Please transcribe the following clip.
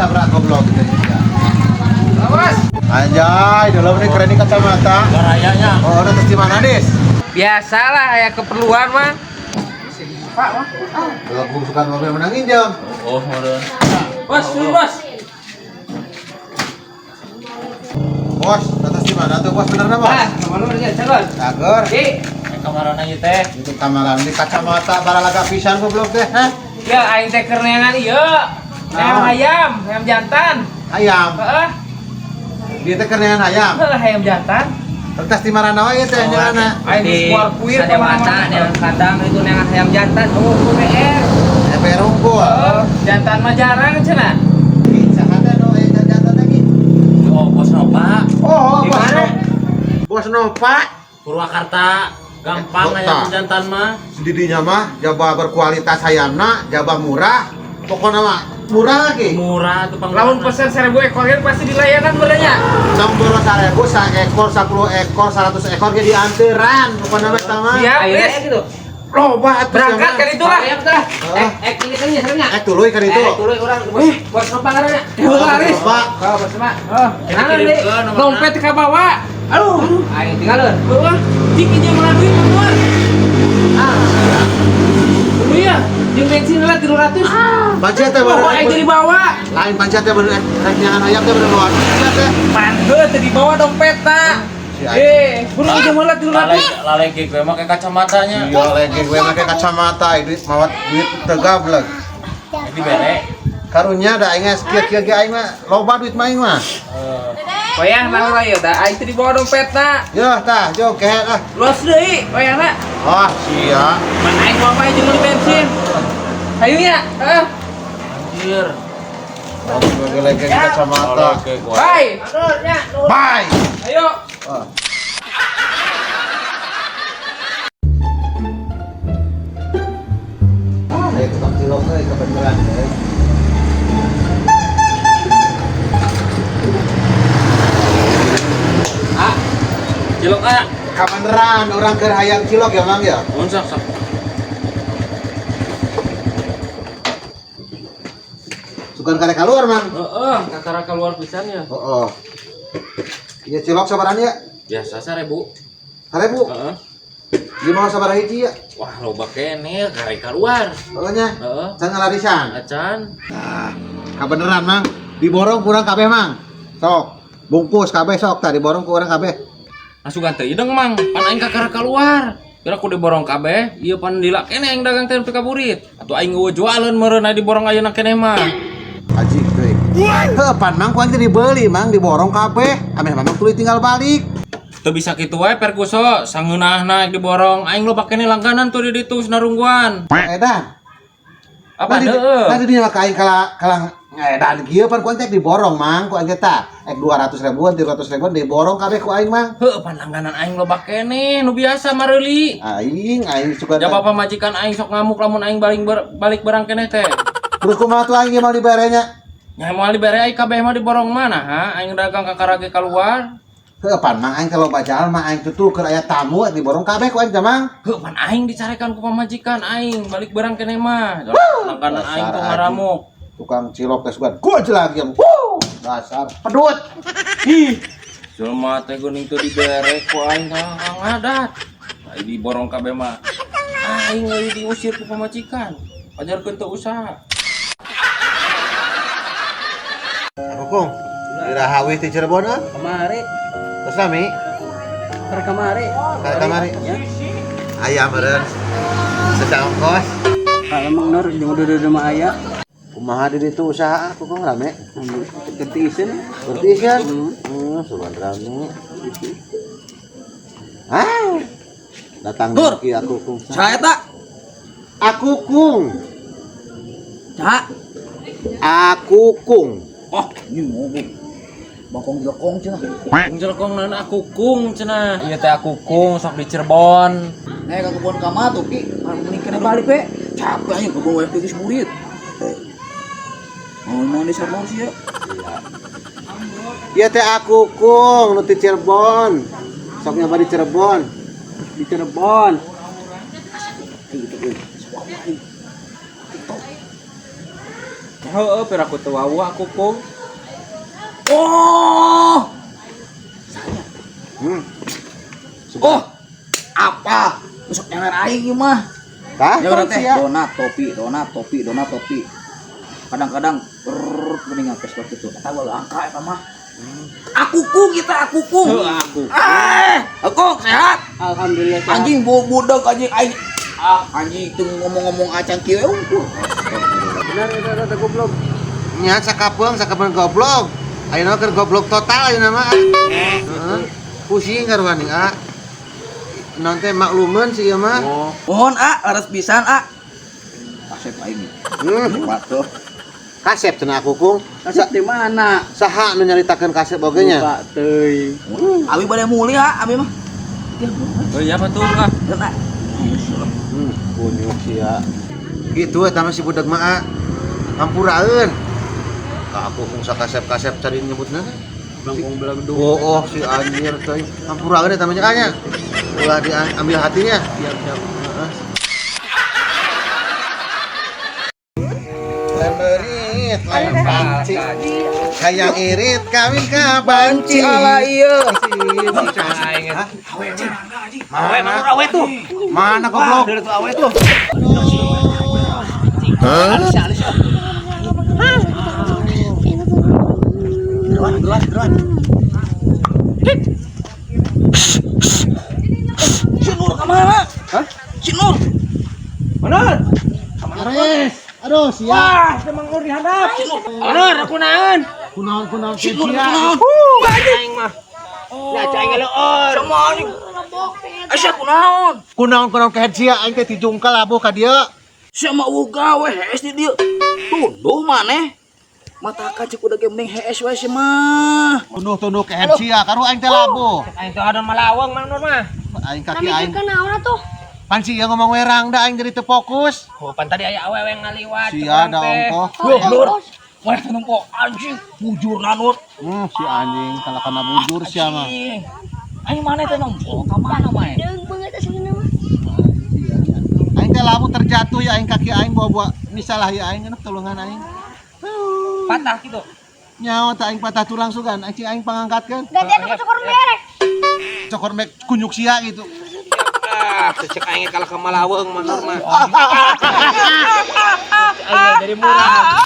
Ditabrak goblok gitu ya. Awas. Anjay, dalam ini keren ini kacamata. Rayanya. Oh, udah terus di mana, Dis? Biasalah ya keperluan mah. Pak, mah. Kalau gue suka mobil menangin jam. Oh, meureun. Bos, dulu, bos. Bos, atas di mana tuh, bos? Bener bos? Ah, kemana mana calon? Cager. Di. Kamarana ieu teh. Itu kamaran ini kacamata baralaga pisan goblok teh, hah? Ya aing teh keur neangan ieu. Ayam Nah. ayam, ayam jantan. Ayam. Heeh, Dia teh keur neangan ayam. heeh ayam jantan. Terus di mana wae teh neangan? Aing Di geus keluar kuir Sadewata, neangan kandang itu neangan ayam jantan. Oh, PR. PR unggul. Heeh, jantan mah jarang cenah. Ih, saha teh nu aya jantan teh ki? Oh, bos Nova. Oh, Di bos. mana? Bos Nova. Purwakarta gampang Eh, ayam kota. jantan mah. Didinya mah jaba berkualitas ayamna, jaba murah. Pokoknya mah murah lagi. Murah tuh pang. Lamun pesen 1000 ekor kan pasti dilayanan benernya. Nang boros 1000 saekor 10 ekor 100 ekor ge dianteran pokoknya mah eta mah. Siap, Ayo Riz. gitu. Loba atuh Berangkat sia mah. kan itulah. Ayam tah. Heeh. Eh, ini kan ya seremnya. Eh tuluy kan itu. Eh, tuluy urang bos. Bos Nova ngaranna. Heula, Riz. Pak, Oh, bos Nova. Oh, Nah, Di. dompet ke bawah. Aduh, Aing tinggalin. Heeh, cik ieu malah duit mah keluar. Ah, Iya, jeung bensin lah 300. pancet teh Oh, baru. aing jadi bawa. Lain pancet teh bener rek nyangan ayam teh bener luar. Pancet teh. Pan heuh teu dibawa dompetna. Si aing. Eh, buru jeung heula 300. Lalai gue make kacamatanya. Iya lagi gue make kacamata duit mawat duit teu gablek. Ini bere. Karunya da aing geus kieu-kieu ge aing mah loba duit mah aing mah. Wayang lah lah ya, da aing teu dibawa dompetna. Yo tah, jo kehet ah. Luas deui wayangna. Wah, sia. Man aing mau apa jeung meuli bensin. Hayu nya, heeh. Anjir. Gue lagi kacamata. Bye. Bye. Ayo. Ah. Ayo tukang cilok euy kebeneran euy. Ah. Cilok ah. Kabeneran orang keur hayang cilok ya Mang ya. Mun sok sok. Sugan kare keluar Mang. Heeh, kakara keluar pisan ya. Oh, oh. Iya cilok sabaraha ya? Biasa 1000. 1000. Heeh. Ieu mau sabaraha hiji ya? Wah, loba keneh kare keluar. Pokoknya Heeh. can ngalarisan. Acan. Nah, kabeneran Mang. Diborong kurang kabeh Mang. Sok, bungkus kabeh sok tah diborong ku urang kabeh. Asugan teh ideng Mang, pan aing kakara keluar. Kira ku diborong kabeh, ieu pan lila keneh aing dagang teh nepi ka burit. Atuh aing eueuh jualeun meureun aya diborong ayeuna keneh mah. Aji teuing. Heuh, pan Mang ku aing teh dibeli Mang, diborong kabeh. Ameh Mamang tuluy tinggal balik. Teu bisa kitu wae Perguso, sangeunahna diborong. Aing loba keneh langganan tuh di ditu senarungguan. Edan. Apa deui? Tadi dia ka aing kala kala ngedan kieu pan ku aing teh diborong Mang, ku aing teh tah. Ek 200 ribuan, 300 ribuan diborong kabeh ku aing Mang. Heuh, pan langganan aing loba keneh nu biasa mareuli. Aing aing suka Jaba pamajikan aing sok ngamuk lamun aing balik balik barang keneh teh. Terus kumaha tuh aing mau diberenya? Nya moal dibere aing kabeh mah diborong mana ha? Aing dagang kakara ge keluar. Heuh, pan Mang aing kalau baca mah aing tutu keur aya tamu diborong kabeh ku aing teh Mang. Heuh, pan aing dicarekan ku pamajikan aing balik barang keneh mah. Langganan aing tuh Dasar ngaramuk. Tukang cilok teh sugan. Gua lagi yang. Wuh, dasar pedut. Ih, jelema teh geuning teu dibere ku aing ka ngadat. Aing diborong kabeh mah. Aing euy diusir ku pamajikan. Ajarkeun teu usaha. Aku kung. Iraha wih ti Cirebon ah. Kamari, Terus lami, per kamari. kare kamari. Ya. Ayam meureun. Secaongkos. Kalau Mang Nur jeung udah mah aya. Kumaha di ditu usaha aku kung rame. Ketiiseun. Berarti kan? Sugan rame. Ah. Datang Nur. ki aku kung. Saya tak. Aku kung. Cak. Aku kung. Oh, ini mau bangkong jelekong cenah. Kung jelekong naon aku kung cenah. Ieu teh aku kung sok di Cirebon. Nek ka kebon kama tuh ki, mending kena balik we. Capek aja kebon wae geus murid. Oh, mau di sarmau sih ya. Ieu teh aku kung nu ti Cirebon. Sok nyoba di Cirebon. Di Cirebon. Heeh, piraku teu wawuh aku kung. Oh. Hmm. Oh. Apa? Besok nyawer aing ieu mah. Tah, Nyawer teh sia. donat topi, donat topi, donat topi. Kadang-kadang brrrr mendingan Vespa gitu. Eta bae angka eta mah. Aku kung kita aku kung. Heuh, aku. Eh, aku sehat. Alhamdulillah. Sehat. Anjing bau budak anjing aing. Ah, anjing itu ngomong-ngomong acan kieu unggul. Benar itu ada goblok. Nya sakapeung sakapeung goblok. Ayeuna keur goblok total ayeuna mah. Heeh. Pusing karuan nih, ah. Non teh maklumeun si ieu mah. Oh, Mohon ah, laras pisan ah. Kasep aing. Hmm. Waduh. Kasep cenah aku kung. Kasep di mana? Saha nu nyaritakeun kasep oge nya? Lupa teuing. Abi bade mulih ah, abi mah. oh iya apa tuh lah? Geus, ah. Kunyuk sia. Gitu eta mah si budak mah ah. Hampuraeun. Ka aku kung sakasep-kasep cari nyebutna teh. Belangkong belangdung. Oh, oh si anjir teuing. Hampuraeun eta mah nya. Ulah diambil hatinya. Siap, siap. Heeh. Lemerit, lain panci. Hayang irit kawin ka banci. Ala ieu. Aing. Hah? Awe mana awe tuh? Mana goblok? Dari tuh awe tuh. Geruan, geruan, geruan. Si Nur kemana? Hah? Si Nur. Mana? Ares. Aduh, sia. Wah, emang Nur dihadap. Nur, aku naon? Kunaon kunaon Si Nur sia. kunaon? Aing mah. Ya cai ngeloor. Sama anjing. Asa kunaon? Kunaon kunaon kehed sia aing teh dijungkal labuh ka dieu. Sia mah eueuh gawe hees di dieu. Tunduh maneh. Mata kaca kuda ge mending hees we sia mah. Tunduh-tunduh kehed sia karu aing teh labuh. Aing teh ada malawang Mang Nur mah. Aing kaki aing. Mikirkeun naon atuh? Pan sia ngomong werang da aing jadi teu fokus. Oh, pan tadi aya awewe ngaliwat. Sia da ongkoh. Duh, Nur. Wah, nempo anjing bujurna Nur. Si anjing kalau kena bujur sia mah. Anjing. Aing maneh teh nempo ka mana maneh? Deung banget aslina mah. Aing teh labuh terjatuh ya aing kaki aing bawa-bawa ini salah ya aing enak tulungan aing. Patah gitu. Nyawa tak aing patah tulang sugan, aing cing aing pangangkatkeun. Gantian aku cokor merek. Cokor mek kunyuk sia gitu. Ah, cek aing kalah ke Malaweng Mang Nur mah. Aing jadi murah.